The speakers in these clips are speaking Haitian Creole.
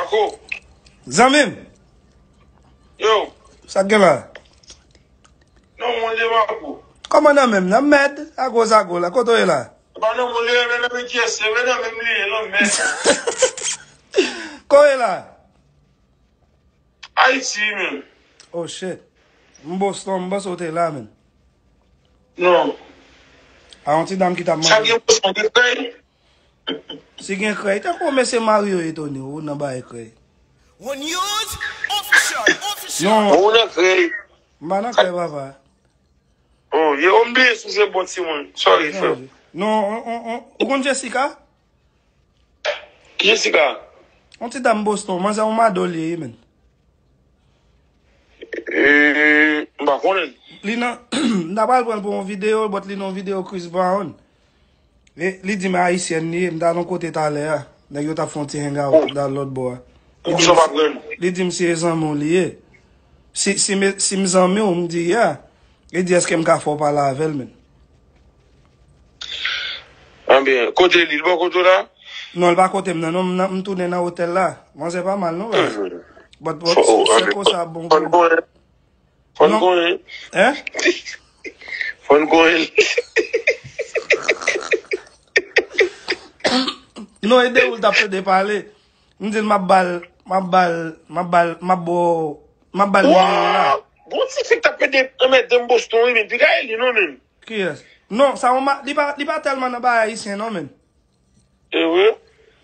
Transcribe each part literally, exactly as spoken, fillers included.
Ako. Zanmi m. Yo. Sa k gen la? Non, mwen, de Mako. Kòman nan menm nan mèd? Agozago la. Kote w ye la? Ba non, mwen, li renmen nan men kyès, li renmen nan menm li ye, non, men. Kote w ye la? Ayiti, men. Oh, shit. M Boston, m panse w te la, men. Non. A yon ti dam ki t ap mande. Sa gen Boston, gen krèy? Si gen krèy, tankou mesye Mario ye Tony, ou nan bay krèy. One News Official, Official. Non. Ou nan krèy. M pa nan krèy, papa. Oh, yo, m bliye si se bon timoun. Sorry, frè. Non, on, on, on, ou konn Jessica? Jessica? On ti dam Boston, manzè on mado li ye, men. Eh, m pa konnen. Li nan, m ta pral pran l pou yon videyo, but li nan yon videyo Chris Brown. Li, li di m ayisyèn li ye, m t al yon kote talè a. Nèg yo t ap fè yon ti hangout nan lòt bò a. Li di m, li di m si e zanmi w li ye. Si, si, me- si m zanmi w, m di, yeah. Li di, èske m ka fè w pale avè l, men? Anben, kote li? Li bò kote w la? Non, li pa kote m nan, non, m nan- m tounen nan otèl la. Manzè pa mal, non, baz. But, but, se konsa, bon. Fòn konnen. Fòn konnen. Hein? Fòn konnen. Non, e de ou l t ap tande pale. M di l m ap ba l, m ap ba l, m ap ba l, m ap ba w, m ap ba l nimewo la. Wow! Gon ti fi k t ap pede anmède m Boston, wi, men piga e li non, men. Kiyès? Non, sa yon ma- li pa, li pa tèlman nan bagay ayisyen, non, men. E vre?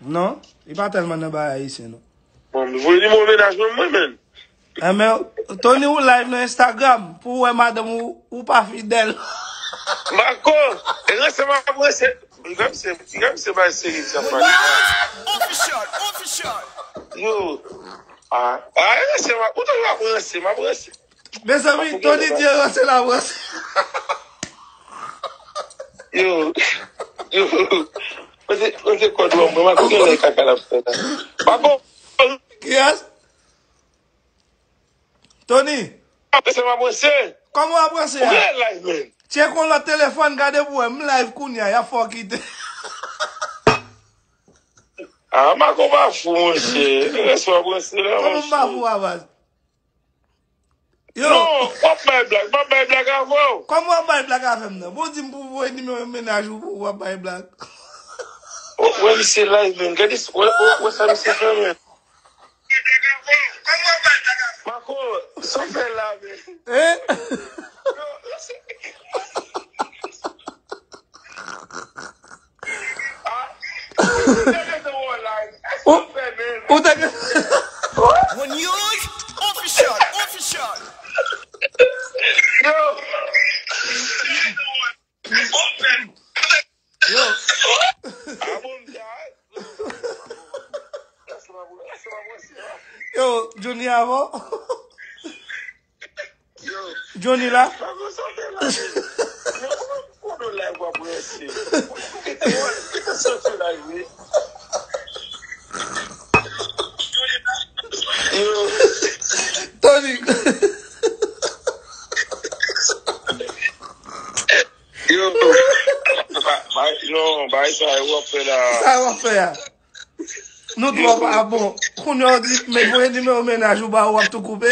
Non, li pa tèlman nan bagay ayisyen, non. Bon, m voye nimewo mennaj mwen, mwen, men. Enben, Tony, ou live nan Instagram pou w wè madanm ou, ou pa fidèl. Mako, e ranse m ap ranse. Piga m se, piga m se bay seri sa pale. Official, official. Yo. Ah, ah, e ranse m ap, ou toujou ap ranse, m ap ranse. Mezanmi, Tony di ranse l ap ranse. Yo, yo. Mwen se, mwen se kòd wè mwen, Mako gen lè kaka l ap fè la. Mako. Kiyès? Tony. Mwen se mwen mwen se. Kòman w ap ranse a? Ou gen live, men. Tcheke yon lòt telefòn, gade pou wè, m live kounye a, y ap fè w kite. Ah, Mako pa fou, monchè. Mwen se mwen mwen se la, monchè. Kòman m pa fou a, baz? Yo. Non, w ap bay blag, m ap bay blag avè w. Kòman w ap bay blag avè m nan? Bon, di m pou voye nimewo mennaj ou pou w ap bay blag. O, wè misye live, men. Gade, wè, wè, wè sa misye fè, men. Mako, sa w fè la, men. Hein? Ou, ou te gen One News Official, Official. Yo. Yo. Yo, Johnny avan. Johnny la. Tony. Yo, ba, ba, non, bay sa yo w ap fè la. Sa w ap fè a? Nou twò pa bon. Kounye a w di, men voye nimewo mennaj ou ba ou, w ap tou koupe.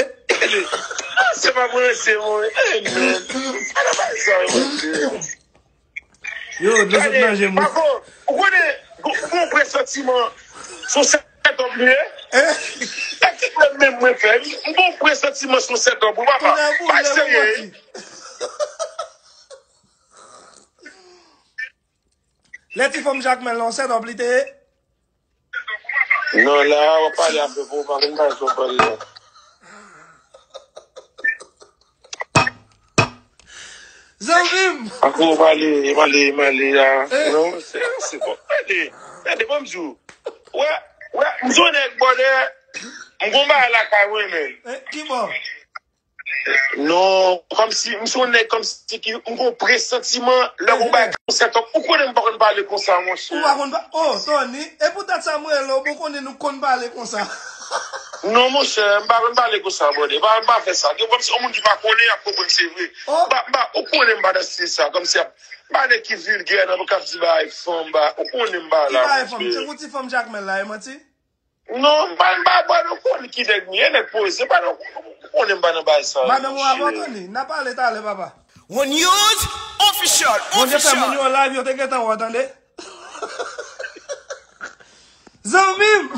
Se pa branche, mwen. Eh, men. Ala bay sa yo, mwen. Yo, dlo sot nan je m wi. Pako, ou konnen, ou gon presantiman se yon sètòp li ye? Eh? E ki pwoblèm menm mwen fè? M gon presantiman se yon sètòp wi, papa. Pa serye. Lè ti fanm Jakmèl la, yon sètòp li te ye? Non, la, w ap pale afè pou w pa konn bagay sa w pale la. Zanmi m! Afè w pale, pale, pale la. Eh? Non, se, se bon. Gade, gade, ban m di w. Wè, wè, m se yon nèg bòdè, m gon bagay lakay mwen, men. Eh, ki bò? Non, kòmsi, m se yon nèg kòmsi ki, m gon presantiman, lè m wè yon bagay, yon sètòp, ou konnen m pa konn pale konsa, monchè. Ou pa konn pa-, oh, Tony, e poutèt sa m rele w, bon, konnen nou konn pale konsa. Non, monchè, m pa konn pale konsa, brother. M pa, m pa fè sa. Gen kòmsi yon moun ki pa konnen, y ap konprann se vre. Oh. M pa, m pa, ou konnen m pa nan stil sa, kòmsi y ap, m pa nèg ki vilgè, nan k ap di bagay fanm, ba, ou konnen m pa la, monchè. Ki bagay fanm? Se pou ti fanm Jakmèl la, e manti? Non, m pa, m pa, m pa nan kont ki nèg m ye, nèg poze, m pa nan, konnen m pa nan bagay sa. Madanm ou avè w, Tony, n a pale talè, papa. One News Official. Bon, jan fè moun Official. Yo live, yo te gentan wè, tande. Zanmi m!